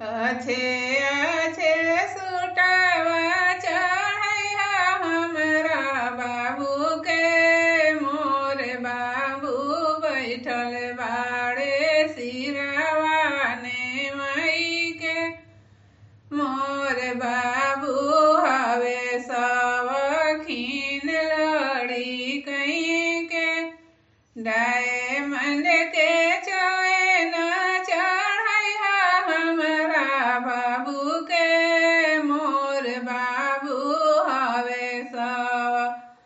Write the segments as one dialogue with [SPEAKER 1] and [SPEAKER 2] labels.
[SPEAKER 1] अच्छे अच्छे सुटवा चढ़ैहा हमरा बाबू के, मोर बाबू बैठल बाड़े सिरवा नेवई के। मोर बाबू हवे सवखीन लड़ी कहीं के, डायमंड के चैन चढ़ैहा हमरा बाबू के, मोर बाबू हवे सवखीन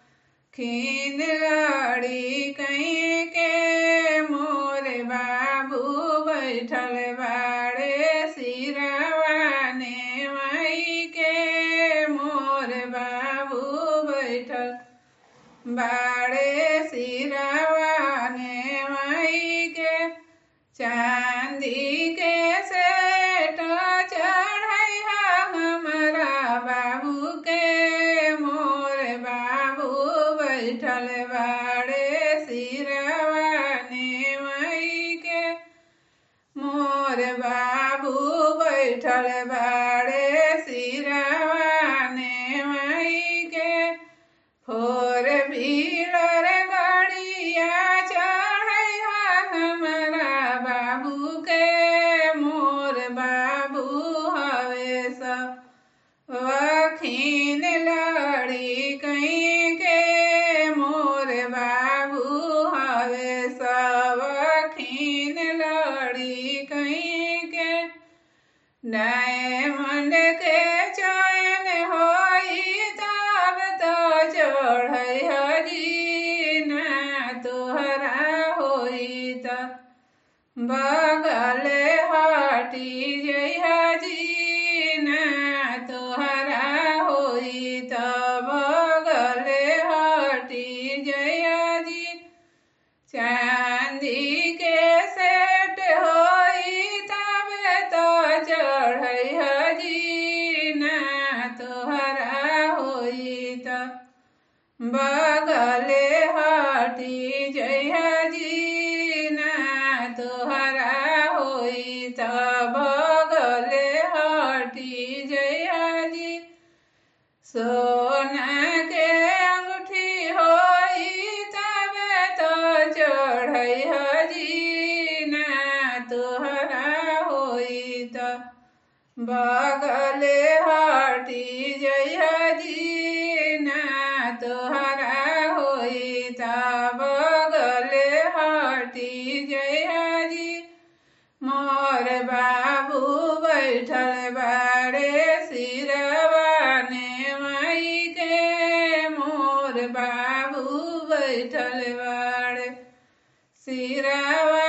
[SPEAKER 1] लड़ी कहीं के, मोर बाबू बैठल बाड़े सिरवा नेवई के, मोर बाबू बैठल बाड़े सिरवा नेवई के। चांदी के सेट चढ़ैहा हमरा बाबू के, मोर बाबू बैठल बाड़े सिरवा नेवई के, मोर बाबू बैठल बाड़े सिरवा नेवई के। फोर व्हीलर गाड़िया चढ़ैहा हमरा बाबू के, मोर बाबू हवे सवखीन लड़ी कहीं के, मोर बाबू हवे सवखीन लड़ी कहीं के। डायमंड के चैन होई तब तो चढ़ै हजी, ना तोहरा होई त बगल हटी जइहा जी, ना तोहरा होई त बगल हटी जइहा जी। चांदी के सेट होई तबे तो चढ़ै हजी, ना तोहरा होई त बगल हटी जइहा जी, ना तोहरा होई त बगल हटी जइहा जी। सोना के अंगूठी होई तबे तो चढ़ै हजी, ना तोहरा होई त बगल हटी जइहा जी, ना तोहरा होई त बगल हटी जइहा जी। मोर बाबू बैठल बाड़े सिरवा नेवई के, मोर बाबू बैठल बाड़े सिरवा